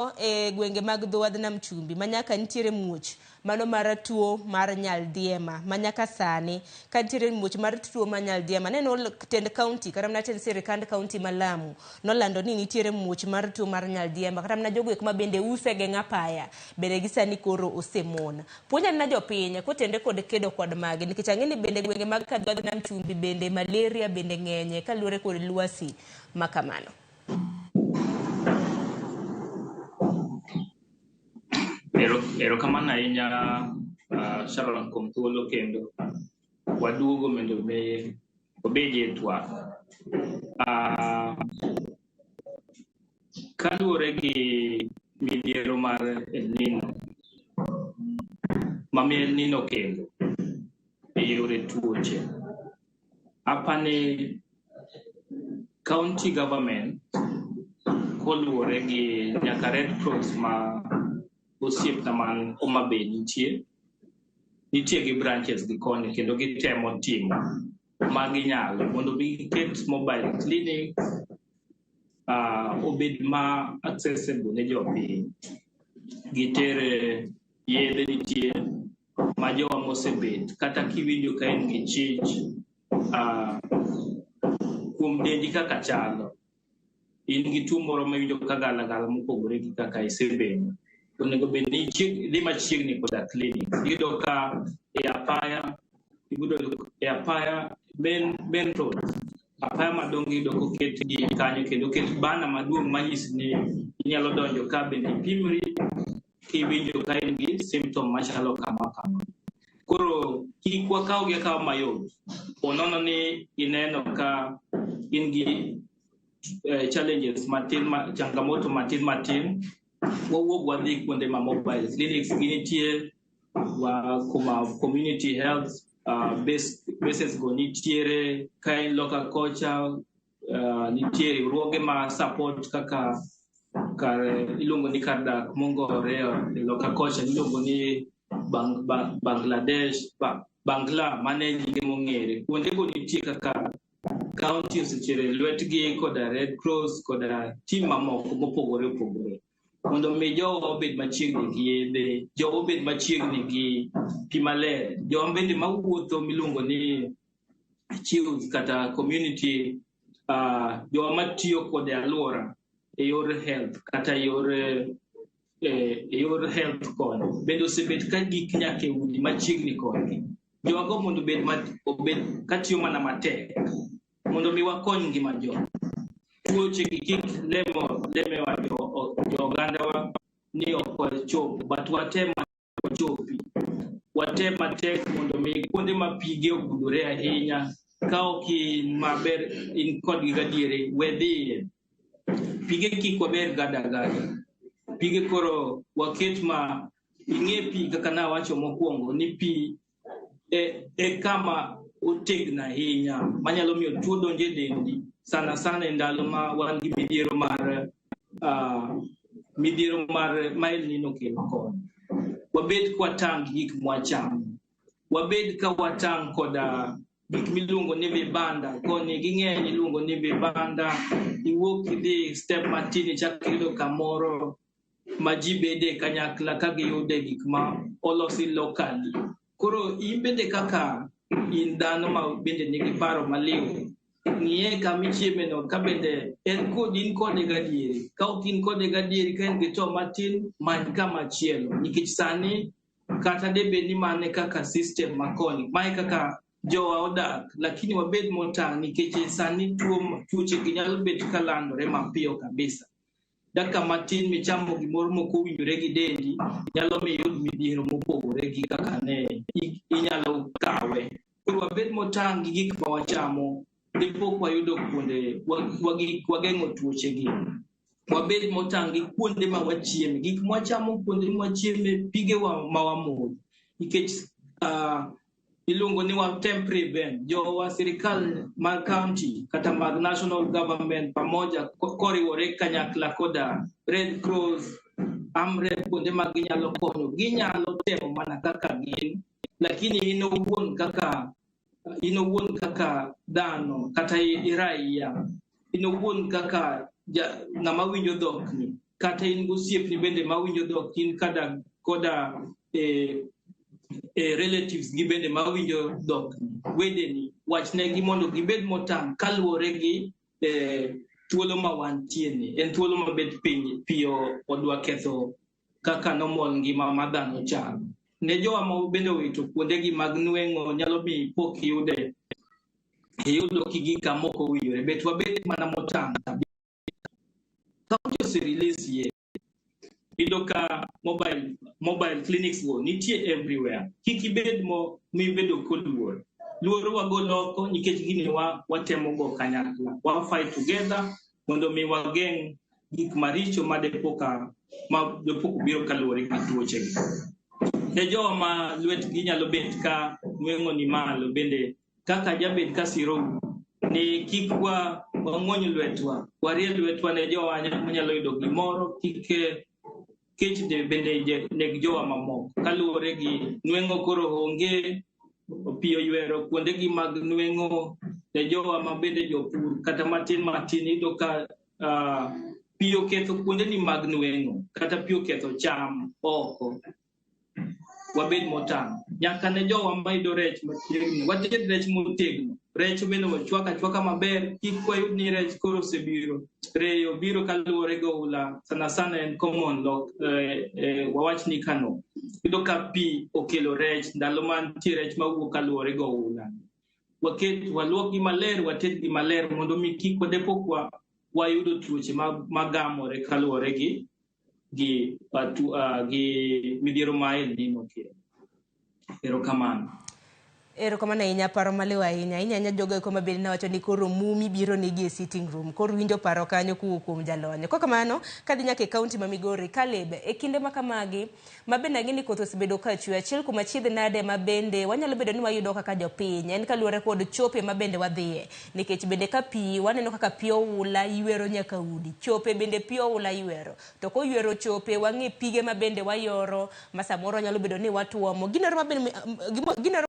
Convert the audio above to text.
E gwenge mag dho wadh nam chumbi ma nyaka nitiere muoch mano mar tuo mar nyaldiema ma nyaka sani ka nitiere muoch mar tuo mar nyaldiema neno tend kaunti kata mana tend sirikand kaunti ma Lamu nolando ni nitiere muoch mar tuo mar nyaldiema kata mana jogo eko ma bende use geng' apaya bende gi sani koro osemon. Puonj anena jopiny kotende kod kedo kod magi nikech ang'e ni bende gwenge mag ka dho wadh nam chumbi bende malaria bende ng'enye kaluwore kod lwasi ma kamano. Erokamano ahinya Sharon kuom thuolo kendo waduogo mondo mi wabedie e twak. Kaluwore gi midhiero mar El Nino ma El Nino okelo e yore tuoche, apani county government koluwore gi nyaka Red Cross ma osiepna man Homa Bay nitie, nitie gi branches gi koni kendo gitemo timo ma ginyalo mondo mi giket mobile clinic obed ma accessible ne jopiny. Gitere yedhe nitie ma jowa mosebet kata kiwinjo ka in gi chich kuom dendi kaka chalo, in gi tuo moro miwinjo ka gala gala mopogore gi kaka isebedo, onego bed ni idhi machiegni koda clinic. Iyudo ka e apaya, iyudo e apaya main road, apaya madongo iyudo koket gi kanyo kendo oket bana maduong' manyisi ni inyalo donjo ka bende ipimri kiwinjo ka in gi symptom machalo kama kama. Koro kik wakawgi akawa mayot. Ponono ni ineno ka in gi challenges matin ma, changamoto matin matin, wawuog wadhi kuonde ma mobile clinics gi nitie, wa kuma community health bases go nitiere, ka in loka kocha nitie riwruoge ma support kaka kar iluongo ni kar dak mongore e loka kocha iluongo ni Bangladesh, Bangla mane nyinge mong'ere. Kuondego nitie kaka county osechere lwetgi koda Red Cross koda team mamoko mopogore opogore mondo mi jowa obed machiegni gi yedhe, jowa obed machiegni gi pi maler, jowa bende mawuotho miluongo ni chiefs kata community, jowa matiyo kod alwora e yor health kata yor e yor health koni bende osebet ka gik nyaka e udi machiegni kodgi. Jowago mondo obed katiyo mana matek mondo mi wakony ngima jo tuoche gi kik lemo lemewa jo ogandawa ni ok wachopo, but watem wachopi, watem matek mondo mi kuonde ma pige ogudore ahinya ka ok in maber in kodgi gadieri we dhiye pige kik waber gada gada pige. Koro waket ma ing'e pi kaka nawacho mokwongo ni pi e kama otegno ahinya manyalo miyo tuo donjo e dendi sana sana e ndalo ma wan gi midhiero mar ma El Nino kelo koni. Wabed kwatang' gi gik mwachamo, wabed ka watang' koda gik miluongo ni vibanda koni ging'eny iluongo ni vibanda. Iwuok idhi step matin ichak iyudo kamoro ma ji bede kanyakla ka giyude gik ma olosi locally. Koro in bende kaka in dhano ma bende nigi paro maliw, ng'iye kama ichiemeno ka bende en kod in kode gadieri. Ka ok in kode gadieri, ka en gi to matin, many kama chielo nikech sani kata debed ni mane kaka system makoni mae kaka jowa odak, lakini wabed motang' nikech sani tuo tuoche gi nyalo bet ka landore mapiyo kabisa. Dakika matin michamo gimoro mok owinjore gi dendi nyalo miyo iyud midhiero mopogore gi kaka ne inyalo kawe. Koro wabed motang' gi gik ma wachamo dipok wayudo kuonde wageng'o tuoche gi. Wabed motang' gi kuonde ma wachieme, gik mwachamo, kuonde mwachieme, pigewa ma wamodho nikech iluongo ni watem prevent. Jowa sirikal mag county kata mag national government pamoja koriwore kanyakla koda Red Cross, Amref, kuonde ma ginyalo konyo ginyalo temo mana kaka gin, lakini in owuon kaka dhano kata raia, in owuon kaka ng'ama winjo dhokni. Kata in gosiepni bende mawinjo dhok, in kada koda relatives gi bende mawinjo dhok, wedeni, wachnegi mondo gibed motang' kaluwore gi thuolo ma wantie ni. En thuolo mabet piny piyo odwa ketho kaka normal ngima ma dhano chalo. Ne jowa ma bende owito kuondegi mag nweng'o nyalo miyo pok iyude iyudo kigi kama ok owinjore. Bet wabed mana motang' kabisa. County ose release yie. Iyudo ka mobile clinics go nitie everywhere. Kik ibed mo mibedo koluor. Luoro wagolo oko nikech gini wa watemo go kanyakla. Wa fight together mondo mi wageng' gik maricho ma depoka ma depok biro kaluwore gi tuoche gi. Ne jowa ma lwetgi nyalo bet ka nweng'o ni malo bende kaka jabed ka sirou ni kik wa wang'ony lwetwa, warie lwetwa ne jowa manyalo yudo gimoro, kik kech bende neg jowa mamoko kaluwore gi nweng'o koro onge piyo ywero kuondegi mag nweng'o ne jowa ma bende jopur kata matin matin iyudo ka pi oketho kuondeni mag nweng'o kata pi oketho cham oko. Wabed motang'. Nyaka ne jowa mayudo rech machiegni, wated rech motegno. Rech bende wachwak achwaka maber, kik wayud ni rech koro osebiro. Reyo biro kaluwore gi oula, sana sana en common lok, wawach ni Kano. Iyudo ka pi okelo rech, ndalo ma nitie rech mawuok kaluwore gi oula. Waket, waluokgi maler, watedgi maler mondo mi kik wadepok wayudo tuoche magamore kaluwore gi midhiero ma El Nino kelo. Erokamano. Erokamano ahinya, paro maliw ahinya. Ahinya ahinya jogo eko mabende nawacho ni koro mumi biro negi e sitting room. Koro winjo paro kanyo kowuok kuom jalony. Kok kamano, kadhi nyaka e kaunti ma Migori, Caleb, e kinde ma kamagi, ma bende ang'e ni koth osebedo ka chwe, achiel kuom achiedh nade ma bende wanyalo bedo ni wayudo kaka jopiny, en kaluwore kod chope ma bende wadhiye. Nikech bende ka pi, waneno kaka pi oula ywero nyaka udi. Chope bende pi oula ywero. To koywero chope, wang'e pige ma bende wayoro, ma samoro nyalo bedo ni watuomo. Ginoro ma bende, gino